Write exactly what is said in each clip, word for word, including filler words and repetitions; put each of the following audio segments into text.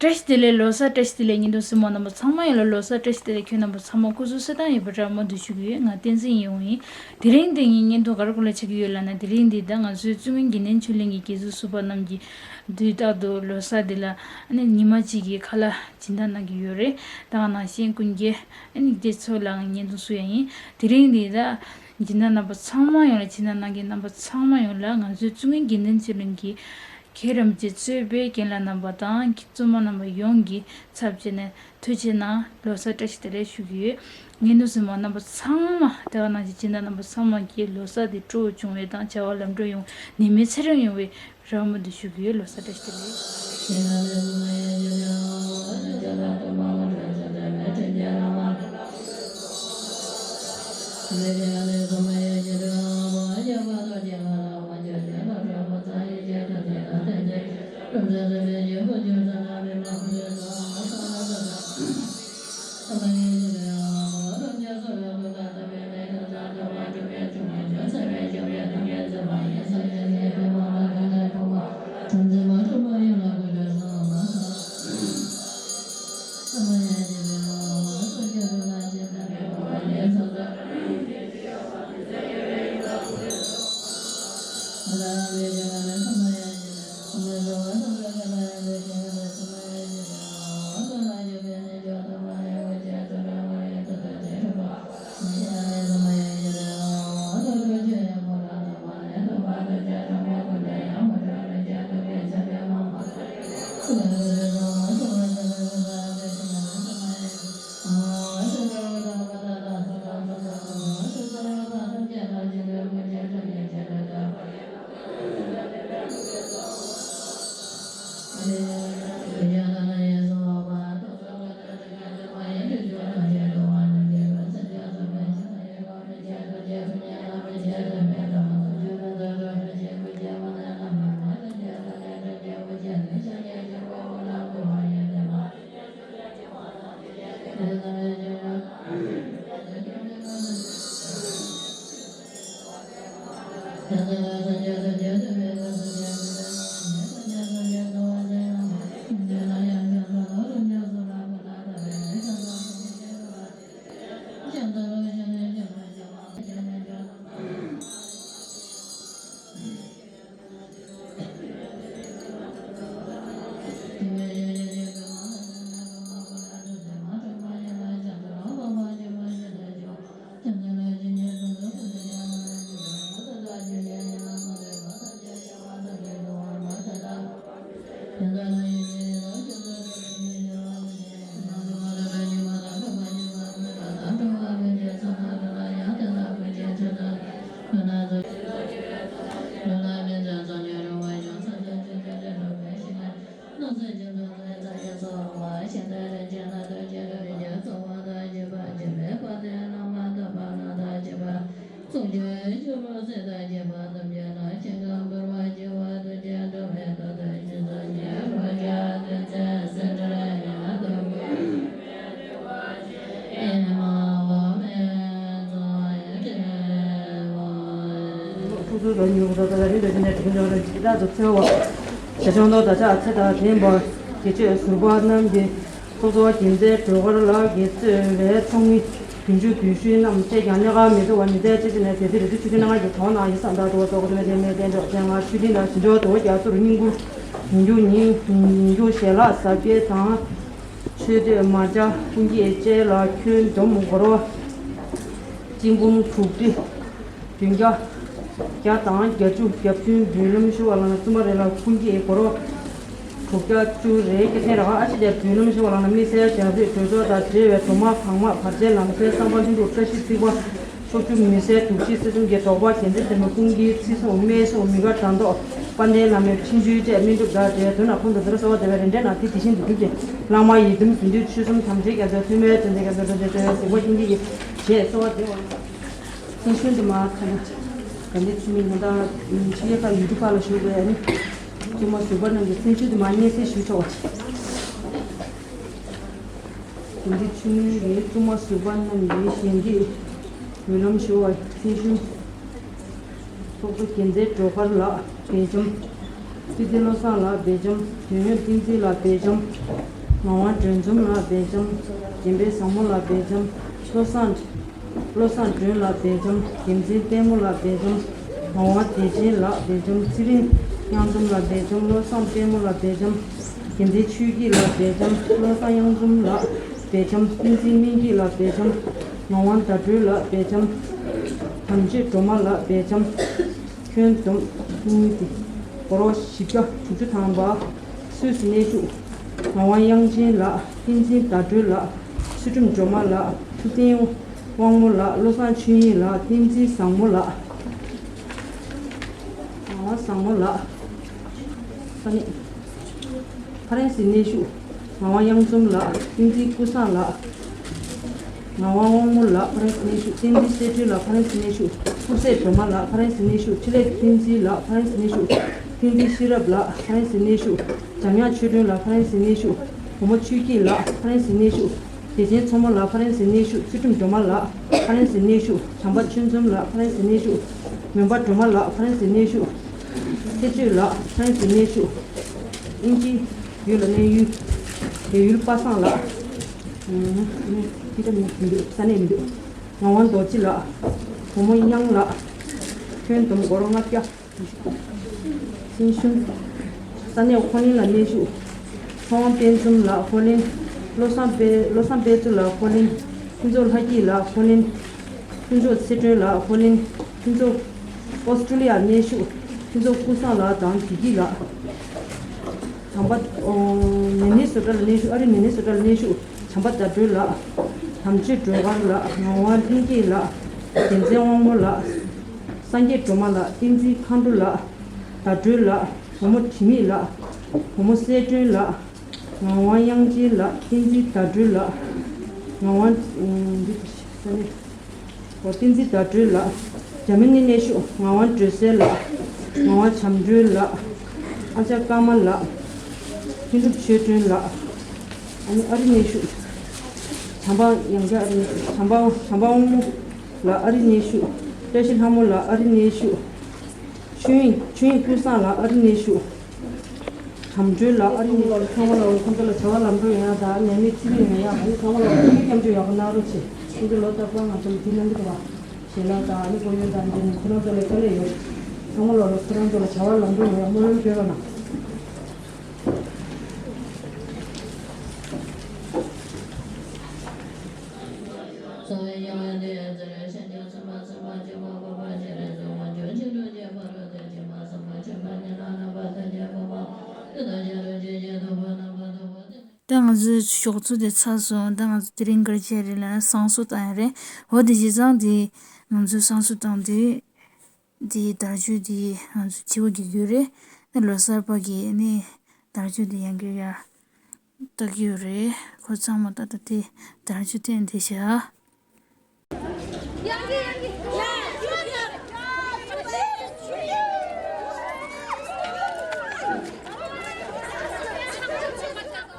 བཀྲ་ཤིས་བདེ་ལེགས། ལོ་གསར་བཀྲ་ཤིས་བདེ་ལེགས། བརྙན་ཐུང་གཟིགས་མོ་རྣམ་པ་ཚང་མ་ཡོངས་ལ་ལོ་གསར་བཀྲ་ཤིས་བདེ་ལེགས། ཁྱོད་རྣམ་པ་ཚང་མ་སྐུ་གཟུགས་གསལ་ཐང་ཡོད་པའི་བཀྲ་མོལ་འདི་ཞུ་གི་ཡོད། ང་བསྟན་འཛིན་ཡིན་འོང་ཡིན། དེ་རིང་འདི་ངའི་བརྙན་ཐུང་ག་རེ་སྐོར་ལ་ཆགས་ཀྱི་ཡོད་ལབ་ན། དེ་རིང་འདི་ད་ང་ཚོའི་བཙུན་དགོན་དགེ་ལྡན་ཆོས་གླིང་གི་དགེ་ཚུལ་ཟུར་པ་རྣམས་ཀྱིས་དུས་རྟག་ཏུ་ལོ་གསར་འདི་ལ་ཨ་ནི་ཉི་མ་གཅིག་གི་ཁ་ལག་སྦྱིན་བདག་གནང་གི་ཡོད་རེད། ད་ག་ནང་བཞིན་ཀུན་གྱིས་ཨ་ནི་དེ་ཚོ་ལ་ང་བརྙན་ཐུང་བཟོ་ཡ་ཡིན། དེ་རིང་འདི་ད་སྦྱིན་བདག་རྣམ་པ་ཚང་མ་ཡོངས་ལ། སྦྱིན་བདག་གནང་མཁན་རྣམ་པ་ཚང་མ་ཡོངས་ལ་ང་ཚོའི་བཙུན་དགོན་དགེ་ལྡན་ཆོས་གླིང་གི་མཁན་རིན་པོ་ཆེ་གཙོས་པའི་རྒན་ལགས་རྣམ་པ་དང་བཙུན་མ་རྣམ་པ་ཡོངས་ཀྱི་ཚབ་བྱས་ནས་ཐུགས་རྗེ་གནང་། ལོ་གསར་བཀྲ་ཤིས་བདེ་ལེགས་ཞུ་གི་ཡོད། ངའི་ནུ་སྲིང་མ་རྣམ་པ་ཚང་མ། དེ་ག་ནང་བཞིན་སྦྱིན་བདག་རྣམ་པ་ཚང་མ་གིས་ལོ་གསར་འདི་སྤྲོ་བོ་བྱུང་བའི་དང་བྱ་བ་ལམ་འགྲོ་ཡོང་། ནད་མེད་ཚེ་རིང་ཡོང་བའི་རེ་བ་མང་པོ་ཞུ་གི་ཡོད། ལོ་གསར་བཀྲ་ཤིས་བདེ་ལེགས། ཚོགས་གཙོའི་རོགས་ཉི་ཧོ་ད་ད་རིང་འདྲ་ཅན་ནས་གྲུབ་འབྱུང་རང་གི་རྟག་ཏུ་འཚོལ་བ། ཞེས་ཆོས་མདོ་ད་ཆ་ཚེ་དང་ལྡན་པ་དགེ་ཆོས་ཟུར་པ་རྣམས་ཀྱིས་ཚོགས་གཙོ་བ་རྒྱལ་མཚན་སྒྲོལ་དཀར་ལགས་ཀྱིས་གཙོས་པའི་ཚོགས་མི་བདུན་ཅུ་དོན་བདུན་རྣམས་བཅས་ཀྱང་གནད་འགག་མི་ཐུག་པ་མི་ཚེ་གཅིག་ཅིག་ནས་དེ་ཚེ་རེ་ཚེ་ཆུ་ཚོད་ལྔ་གི་གྲོང་ནང་ཡིན་ས་འདྲ་འདུག་པ། ཚོགས་གཙོ་སྤེན་པ་ཚེ་རིང་མས་གཏན་གྲོགས་བཅས་ང་ཆུ་གླིང་དང་ཞིང་ཆོག་དུ་བ་རྒྱ་མཚོར་བསྙེན་བཀུར་ཡོང་རྒྱུ་ཉིན་ཡོང་རྒྱུ་ཞལ་ལག་ཟབ་རྒྱས་དང་། མཆོད་བསྟོད་མར་ཇ་ཀུན་གྱི་རྗེས་ལ་ཁྱོན་བསྡོམས་སྒོར་བ་གཅིག་འབུམ་དྲུག་ཁྲི་བདུན་བརྒྱ་བརྒྱ་དང་བརྒྱད་ཅུ་གྱ་བདུན་འབུལ་ལམ་ཞུ་བ་ལ་བཙུན་མ་རེ་ལ་ཀུན་གྱི་སྒོར་བ་དྲུག་བརྒྱ་བཅུ་རེ་སྐྱེད་ཐེངས་རེ་ཨ་ཅེ་དེ་འབུལ་ལམ་ཞུ་བ་ལ་དམིགས་བསལ་རྒྱ་བོད་གྲོས་ཚོགས་དང་འབྲེལ་བའི་གྲོ་མ་བག་མ་བར་ཆད་ལམ་སེལ་བསམ་པ་ལྷུན་གྲུབ་བཀྲ་ཤིས་ཚིག་པ། ཕྱོགས་བཅུ་མི་ཟད་གདུགས་གཅིག་སྲིད་གསུམ་གྱི་རྟོགས་པ་རྒྱལ་མཚན་ལྡན་པའི་ཀུན་གྱི་ཚིག་གསུང་སྨན་གསུང་མི་དགའ་དགྲ་བཟློག་དཔལ་ལྡན་བླ་མའི་འཕྲིན་བཅོལ་བཅས་སྨིན་གྲུབ་དང་འབྲེལ་དོན་ལ་ཕུན་དུ་བྱུང་བར་གསོལ་བ་འདེབས་པའི་རིན་བསྲེལ་ནང་དེ་དེ་བཞིན་དུ་གྲུབ་ཅིང་བླ་མ་ཡི་དམ་རྫུ་འཕྲུལ་ཆོས་གསུམ་དམ་ཅན་རྒྱ་མཚོའི་ཐུགས་སྨོན་བརྩོན་འགྲུས་རྒྱ་མཚོའི་རྡོ་རྗེ་གཙོ་བོ་གཟིགས་པ་ཀུན་གྱི་ཞེས་གསོལ་བ་འདེབས་པ། ཚེས་ཤུལ་དུ་མ་ཁ་ན་དགའ་ལྡན་ཆོས་མི་ཉན་དང་ཕྱི་རྒྱལ་ཁག་ཡུལ་གྲུ་ཁག་ལ་བཞུགས་པའི་ཨ་ནི་བཙུན་མ་ཟུར་པ་རྣམས་ཀྱིས་ཚེས་ཤུལ་དུ་མ་སྙན་སེང་ཞུ་ཆོག་པ། དགེ་འདུན་ཆོས་གླིང་གི་བཙུན་མ་ཟུར་པ་རྣམས་ཀྱིས་ཞལ་འདེབས་འབུལ་ལམ་ཞུ་བ་ཚེས་ཤུལ། ཚོགས་གཙོ་རྒྱལ་མཚན་སྒྲོལ་དཀར་ལགས་སྦེལ་ཇམ། སྲིད་བདེ་བློ་བཟང་ལགས་སྦེལ་ཇམ། དོན་ཡོད་བསྟན་འཛིན་ལགས་སྦེལ་ཇམ། ངག་དབང་སྒྲོལ་འཛོམས་ལགས་སྦེལ་ཇམ། རྒན་པོ་བཟང་མོ་ལགས་སྦེལ་ཇམ། བློ་བཟང་། བློ་བཟང་སྒྲོན་ལགས་སྦེལ་ཇམ། འགན་འཛིན་ལྟད་མོ་ལགས་སྦེལ་ཇམ། ངག་དབང་བདེ་ཆེན་ལགས་སྦེལ་ཇམ། ཚེ་རིང་གཡང་འཛོམས་ལགས་སྦེལ་ཇམ། བློ་བཟང་ལྟད་མོ་ལགས་སྦེལ་ཇམ། འགན་འཛིན་ཆོས་སྐྱིད་ལགས་སྦེལ་ཇམ། བློ་བཟང་གཡང་འཛོམས་ལགས་སྦེལ་ཇམ། བསྟན་འཛིན་སྨིན་སྐྱིད་ལགས་སྦེལ་ཇམ། ངག་དབང་ཟླ་སྒྲོན་ལགས་སྦེལ་ཇམ། དམ་ཆོས་སྒྲོལ་མ་ལགས་སྦེལ་ཇམ། ཁྱོན་བསྡོམས་ཀྱི་སྒོར་བཞི་བརྒྱ་དྲུག་ཅུ་ཐམ་པ། སུད་སི་གནས་བཞུགས། ངག་དབང་དབྱངས་ཅན་ལགས། བསྟན་འཛིན་ཟླ་སྒྲོན་ལགས། ཚུལ་ཁྲིམས་སྒྲོལ་མ་ལགས། ཐུབ་བསྟན་དབང་མོ་ལགས། བློ་བཟང་ཆོས་དབྱིངས་ལགས། བསྟན་འཛིན་བཟང་མོ་ལགས། ངག་དབང་བཟང་མོ་ལགས། ས་གནས། ཧྥ་རན་སི་གནས་བཞུགས། ངག་དབང་གཡང་འཛོམས་ལགས། བསྟན་འཛིན་ཀུན་བཟང་ལགས། ངག་དབང་དབང་མོ་ལགས། ཧྥ་རན་སི་གནས་བཞུགས། བསྟན་འཛིན་གསལ་སྒྲོན་ལགས། ཧྥ་རན་སི་གནས་བཞུགས། སྐུ་སྲས་སྒྲོལ་མ་ལགས། ཧྥ་རན་སི་གནས་བཞུགས། འཕྲིན་ལས་བསྟན་འཛིན་ལགས། ཧྥ་རན་སི་གནས་བཞུགས། བསྟན་འཛིན་ཤེས་རབ་ལགས། ཧྥ་རན་སི་གནས་བཞུགས། འཇམ་དབྱངས་ཆོས་སྒྲོན་ལགས། ཧྥ་རན་སི་གནས་བཞུགས། བུ་མོ་ཆོས་སྐྱིད་ལགས། ཧྥ་རན་སི་གནས་བཞུགས། བདེ་ཆེན་མཚོ་མོ་ལགས། ཧྥ་རན་སི་གནས་བཞུགས། ཚུལ་ཁྲིམས་སྒྲོལ་མ་ལགས། ཧྥ་རན་སི་གནས་བཞུགས། བྱམས་པ་ཆོས་འཛོམས་ལགས། ཧྥ་རན་སི་གནས་བཞུགས། མོན་པ་སྒྲོལ་མ་ལགས། ཧྥ་རན་སི་གནས་བཞུགས། ཚེ་བརྗོད་ལགས། ཧྥ་རན་སི་གནས་བཞུགས། དབྱིན་ཇི་ཡུལ་ལ་གནས་ཡུལ། བལ་ཡུལ་པ་སངས་ལགས། ཨུམ། ཨ་ནི་འདི་འདྲ་མི་འདུག་ས་གནས་མི་འདུག་ངག་དབང་རྡོ་རྗེ་ལགས། བུ་མོ་གཡང་ལགས། ཁྱོན་བསྡོམས་སྒོར་ལྔ་བརྒྱ། སེང་ཤུན། ས་གནས་ཧོ་ལན་ལ་གནས་བཞུགས། ཚེ་དབང་དཔལ་འཛོམས་ལགས། ཧོ་ལན། བློ་བཟང་དཔལ། བློ་བཟང་དཔལ་སྩོལ་ལགས། ཧོ་ལན། ཕུན་ཚོགས་ལྷ་སྐྱིད་ལགས། ཧོ་ལན། ཕུན་ཚོགས་ཚེ་སྒྲོན་ལགས། ཧོ་ལན། ཕུན་ཚོགས་ཨོ་སི་ཀྲུ་ལི་ཡར་གནས་བཞུགས། ཕུན་ཚོགས་ཀུན་བཟང་ལགས་དང་བདེ་སྐྱིད་ལགས། བྱམས་པ། ཨོ། མི་ནི་སོ་ཊ་ལ་གནས་བཞུགས། ཨ་རི་མི་ནི་སོ་ཊ་ལ་གནས་བཞུགས། བྱམས་པ་ཟླ་སྒྲོན་ལགས། དམ་ཆོས་སྒྲོལ་དཀར་ལགས། ངག་དབང་ལྷན་སྐྱིད་ལགས། རྒྱལ་མཚན་དབང་མོ་ལགས། སངས་རྒྱས་སྒྲོལ་མ་ལགས། བསྟན་འཛིན་མཁའ་འགྲོ་ལགས། ཟླ་སྒྲོན་ལགས། བུ་མོ་དྲི་མེད་ལགས། བུ་མོ་གསལ་སྒྲོན་ལགས། ངག་དབང་དབྱངས་ཅན་ལགས། བསྟན་འཛིན་ཟླ་སྒྲོན་ལགས། ངག་དབང་། ཨ། འདི་ས་གནས། ཨོ། བསྟན་འཛིན་ཟླ་སྒྲོན་ལགས། འཇར་མ་ནི་གནས་བཞུགས། ངག་དབང་སྒྲོལ་གསལ་ལགས། ངག་དབང་བྱམས་སྒྲོན་ལགས། ཨ་ཅག་ཀརྨ་ལགས། ལྷུན་གྲུབ་ཆོས་སྒྲོན་ལགས། ཨ་ནི་ཨ་རི་གནས་བཞུགས། བྱམས་པ་ཡང་བསྐྱར་ཨ་རི་གནས་བཞུགས། བྱམས་པ། བྱམས་པ་དབང་མོ་ལགས། ཨ་རི་གནས་བཞུགས། བཀྲ་ཤིས་ལྷ་མོ་ལགས། ཨ་རི་གནས་བཞུགས། ཆོས་དབྱིངས། ཆོས་དབྱིངས་ཀུན་བཟང་ལགས། ཨ་རི་གནས་བཞུགས། བྱམས་སྒྲོལ་ལགས། ཨ་རི་གནས་བཞུགས། ཚང་མ་ལ་ཁོང་ཚོ་ལ་བྱ་བ་ལམ་འགྲོ་ཡོང་ཡག་དང་ཉམས་མྱོང་ཚེ་རིང་ཡོང་ཡག་དང་། ཨ་ནི་ཚང་མ་ལ་ཐུགས་སྐྱབས་འཇུག་ཡག་པོ་གནང་རོགས་བྱེད། ཁོང་ཚོ་ལོ་རྟག་པར་ང་ཚོ་ལ་དེ་གནང་གི་འདུག་བ། ཞལ་ལག་དང་ཨ་ནི་སྐུ་ཡོན་དང་འདི་ནི་ཁོ་རང་ཚོ་ལ་དཀའ་ལས་ཡོད། ཚང་མ་ལ་ཁོ་རང་ཚོ་ལ་བྱ་བ་ལམ་འགྲོ་ཡོང་ཡག་སྨོན་ལམ་སྐྱོན་རོགས་གནང་། ད་ང་ཚོའི་ཞོགས་ཚོད་དེ་ཚར་སོང་། ད་ང་ཚོ་དེ་རིང་ག་རེ་བྱས་རེད་ལབ་ན་བསང་གསོལ་བཏང་ཡ་རེད། འོ་དེ་བྱས་ཙང་དེ་ང་ཚོའི་བསང་གསོལ་བཏང་དུས། དེའི་དལ་འབྱོར་དེ་ང་ཚོ་བྱིའུ་གི་རྒྱུ་རེད། ད་ལོ་གསར་པ་གི་ནི་དལ་འབྱོར་དེ་ཡང་བསྐྱར་ཡར་བཏགས་ཀྱི་ཡོད་རེད། ཁོ་ཚང་མ་ད་ལྟ་དེ་དལ་འབྱོར་བསྟན་བསྡད་བཞག་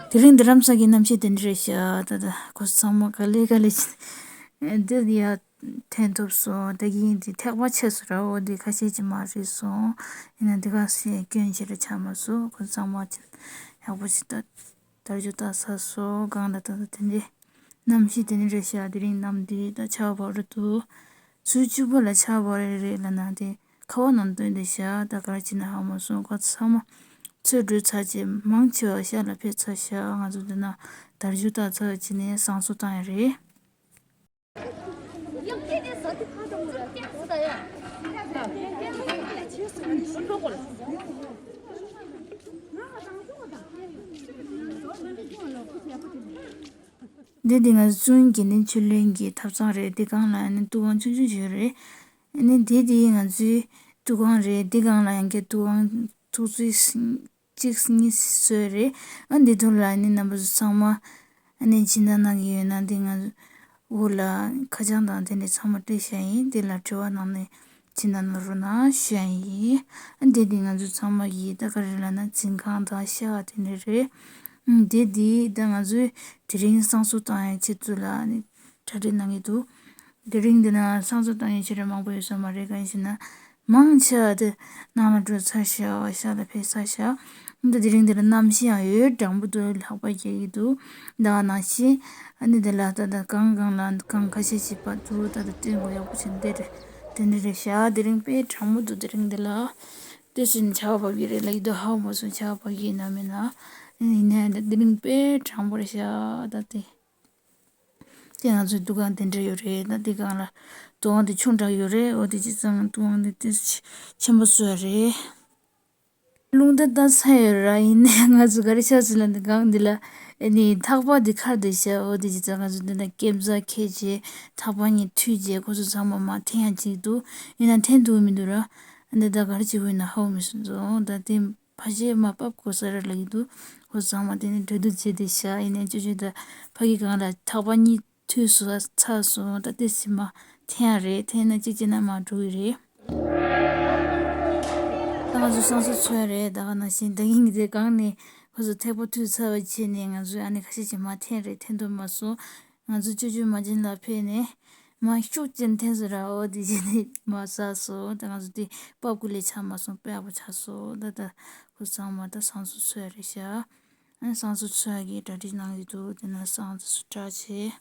དེ་རིང་འདི་རམ་ས་གི་གནམ་གཤིས་དེ་འདྲ་རེད་ཤག་ད་ལྟ་ཁོ་ཚང་མ་ག་ལེ་ག་ལེ་འདི་ཡ་འཐེན་ཐུབ་སོང་། ད་གིན་འདི་ཐེག་པ་ཆད་སོང་ར། འོ་འདི་ཁ་ཤས་ཅིག་མ་རེད་སོང་། ཡིན་ན་འདི་ག་སེ་སྐྱོན་ཆེ་ར་ཆགས་མ་སོང་། ཁོ་ཚང་མ་ཡག་པོ་ཞིག་ད་དལ་འབྱོར་བཏང་ཚར་སོང་། གང་ལ་ད་ད་དེ་འདྲའི་གནམ་གཤིས་དེ་འདྲ་རེད་ཤག་དེ་རིང་གནམ་འདི་ད་ཆར་པ་བབས་རེད་འདུག་ཚོུད་བཅུ་པ་ལ་ཆར་པ་རེ་རེ་ལབ་ན་དེ་ཁ་བ་ནང་བཏོན་བསྡད་ཤག་ད་ག་རེ་བྱེད་ན་ཧ་མ་སོང་། ཁོ་ཚང་མ་ཚོད་འགྲོ་ཚར་རྗེས་མང་ཆེ་བ་ཤག་ལ་ཕེབས་ཚར་ཤག་ང་ཚོ་འདི་ན་དལ་འབྱོར་བཏང་ཚར་བྱས་ནས་བསང་གསོལ་བཏང་ཡ་རེད། འདི་འདི་ང་ཚོ་ཙུང་དགེ་འདུན་ཆོས་གླིང་གི་ཐབ་ཚང་རེད། འདི་སྒང་ལ་ནི་ཐུགས་དབང་ཆུང་ཆུང་ཞིག་ཡོད་རེད། ཨ་ནི་འདི་འདི་ང་ཚོའི་ཐུགས་དབང་རེད། འདི་སྒང་ལ་ཡང་བསྐྱར་ཐུགས་དབང་ཐུགས་རྩིས་གཅིག་གཉིས་བཟོས་རེད། ཨ་འདི་ཐོག་ལ་ནི་རྣམ་པ་ཚོ་ཚང་མ་ཨ་ནི་སྦྱིན་བདག་གནང་གི་ཡོད་ན་འདི་ང་འོག་ལ་ཁ་བྱང་དང་དེ་འདྲ་ཚང་མ་སྤྲད་བཞག་ཡིན། འདི་ལ་དྲི་བ་གནང་ནས་སྦྱིན་བདག་གནང་རོགས་གནང་ཞུ་ཡ་ཡིན། ཨ་འདི་འདི་ང་ཚོ་ཚང་མ་གི་ད་ག་རེ་ལབ་ན་འཛིན་ཁང་དང་ཤག་དེ་འདྲ་རེད། ཨ་འདི་འདི་ད་ང་ཚོས་དེ་རིང་བསང་གསོལ་བཏང་ཡ་ཆེད་དུ་ལ་ནི་གྲ་སྒྲིག་གནང་གི་འདུག་དེ་རིང་འདི་ན་བསང་གསོལ་བཏང་ཡ་ཆེ་ར་མང་པོ་ཡོད་ས་མ་རེད། གང་ཡིན་ཞེ་ན། མང་ཆེ་བ་དེ་ནང་ལ་འགྲོ་ཚར་ཤག་ཤག་ལ་ཕེབས་ཚར་ཤག་ད་དེ་རིང་འདི་ལ་གནམ་གཤིས་ཡང་ཡོད་གྲང་པོ་འདུག་ལྷགས་པ་རྒྱག་གི་འདུག་ད་ནང་བཞིན་ཨ་ནི་དེ་ལ་ད་ད་གང་གང་ལ་གང་ཁ་ཤས་ཤིག་པ་འདུག་ད་ད་སྟོན་དགོས་ཡག་པོ་ཞིག་འདི་རེད། དེ་འདྲ་རེད་ཤག་དེ་རིང་དཔེ་གྲང་མོ་འདུག་དེ་རིང་འདི་ལ་དེ་བཞིན་ཆར་པ་བབས་ཀྱི་རེད་ལབ་ཀྱི་འདུག་ཧ་གོ་མ་སོང་ཆར་པ་བབས་ཀྱི་ཡིན་ན་མིན་ན། ཡིན་ནའི་དེ་རིང་དཔེ་གྲང་པོ་རེད་ཤག་ད་དེ། དེ་ང་ཚོའི་འདུ་ཁང་དེ་འདྲ་ཡོད་རེད། ད་དེ་སྒང་ལ་འདུ་ཁང་དེ་ཆུང་དྲགས་ཡོད་རེད། འོ་དེ་བྱས་ཙང་འདུ་ཁང་དེ་ཏོག་ཙམ་ཆེན་པོ་བཟོས་རེད། རླུང་རྟ་བཏང་ཚར་ཡོད་ར། ཡིན་ནའི་ང་ཚོ་ག་རེ་བྱས་ཟེར་ན་འདི་སྒང་འདི་ལ་ཨ་ནི་ཐག་པ་འདི་འཁར་བསྡད་ཤག་འོ་དེ་བྱས་ཙང་ང་ཚོ་འདི་ན་ཀེབ་ཛ་འཁྱེར་བྱས་ཐག་པ་གཉིས་མཐུད་བྱས་ཁོ་ཚོ་ཚང་མ་མར་འཐེན་ཡག་བྱེད་ཀྱི་འདུག་ཡིན་ན་འཐེན་ཐུབ་ཀྱི་མི་འདུག་ར། ཨ་ནི་ད་ག་རེ་བྱེད་དགོས་ཡིན་ན་ཧ་གོ་མི་སོང་། ད་དེ་ཕ་གཞས་མར་ཕབ་དགོས་ས་རེད་ལབ་ཀྱི་འདུག་ཁོ་ཚང་མ་དེ་ནས་གྲོས་བསྡུར་བྱས་བསྡད་ཤག་ཡིན་ནའི་ཅོ་ཅོ་ད་ཕ་གི་སྒང་ལ་ཐག་པ་གཉིས་མཐུད་སོང་ཚར་སོང་། ད་ལྟ་ཕྱི་མ་འཐེན་ཡག་རེད། འཐེན་ན་གཅིག་བྱས་ན་མར་འགྲོ་གི་རེད། ད་ང་ཚོ་བསང་གསོལ་ཚོགས་ཡག་རེད། ད་ག་ནང་བཞིན་ད་གིན་གྱི་དེ་སྒང་ནས་ཁོ་ཚོ་ཐག་པ་མཐུད་ཚར་བ་བྱས་ནས་ང་ཚོས་ཨ་ནི་ཁ་ཤས་ཀྱིས་མར་འཐེན་རེད། འཐེན་ཐུབ་མ་སོང་། ང་ཚོ་ཅོ་ཅོ་མ་བྱན་ལ་ཕེབས་ནས་མར་ཤུགས་ཅན་འཐེན་སོང་ར། འོ་དེ་བྱས་ནས་མར་ཟགས་སོང་། ད་ང་ཚོ་དེ་ཕབ་དགོས་ལས་ཆགས་མ་སོང་། དཔེ་ཡག་པོ་ཆགས་སོང་། ད་ད་ཁོ་ཚང་མ་ད་བསང་གསོལ་ཚོགས་ཡག་རེད་ཤག་ཨ་ནི་བསང་གསོལ་ཚོགས་ཡག་གི་གྲ་སྒྲིག་གནང་གི་འདུག་དེ་ན་བསང་གསོལ་གྲྭ་ཆེ།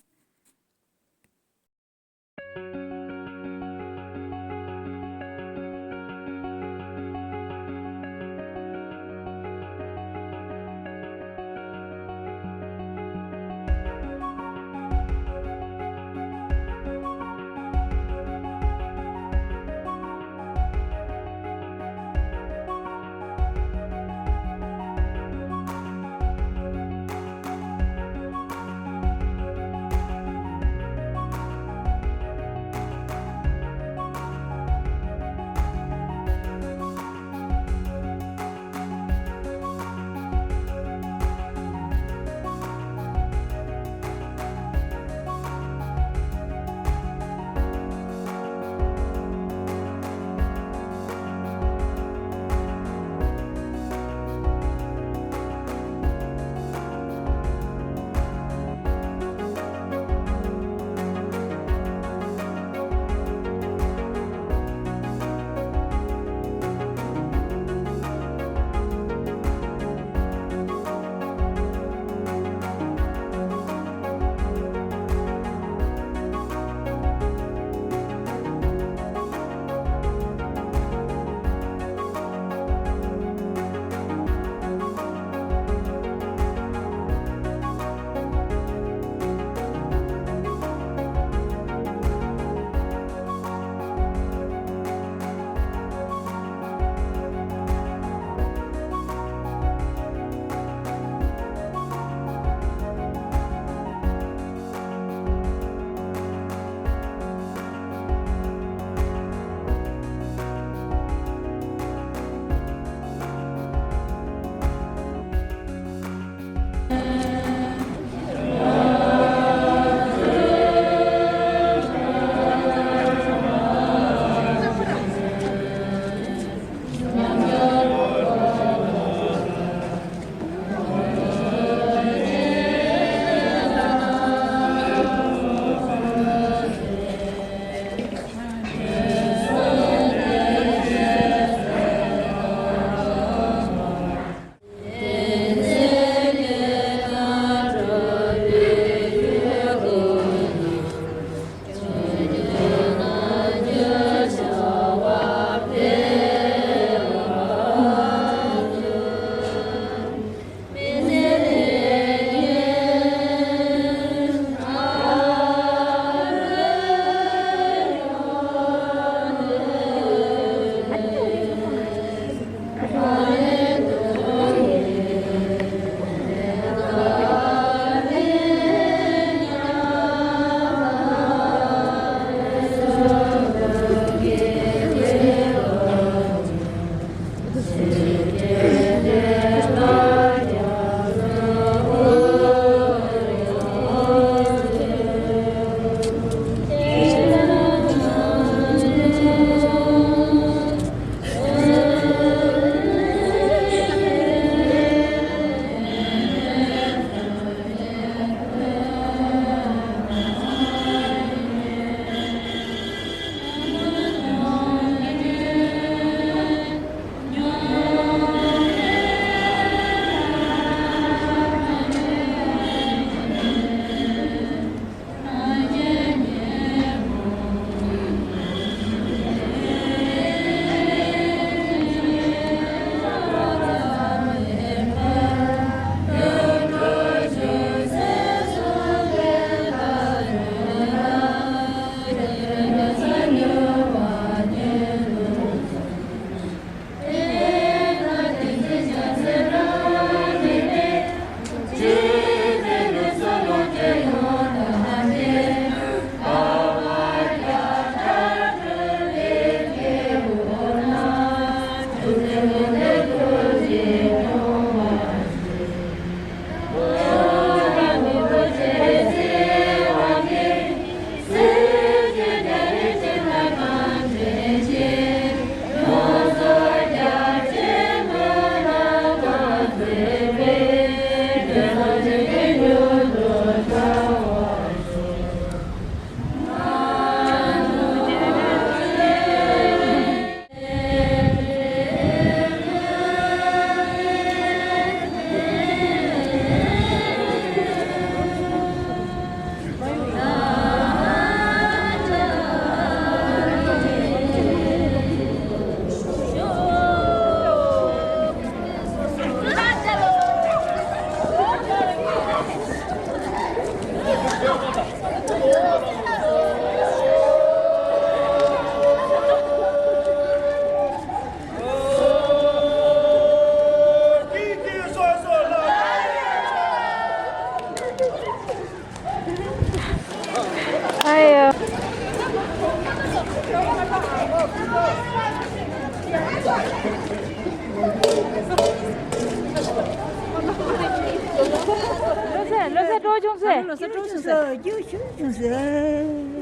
སྤྲོ་བྱུང་ཟེར། ལོ་གསར་སྤྲོ་བྱུང་ཟེར། སྐྱིད་པོ་བྱུང་ཟེར།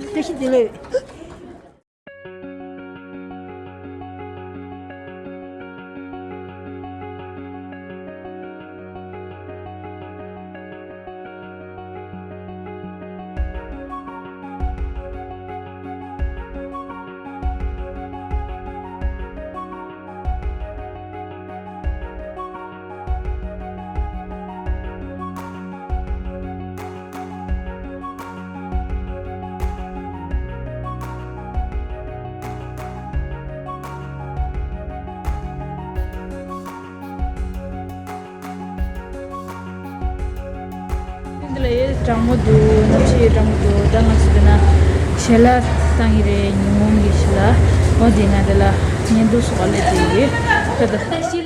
བཀྲ་ཤིས་བདེ་ལེགས། འདི་ལ་ཡེ་གྲང་མོ་འདུག་གནམ་གཤིས་ཡེ་གྲང་མོ་འདུག་ད་ང་ཚོ་འདི་ན་ཞལ་ལག་བཏང་གི་རེད། ཉིན་གུང་གི་ཞལ་ལག་འོ་འདི་ང་འདི་ལ་བརྙན་ཐུང་སོགས་ལས་དེ་ཡོད་ད་ད།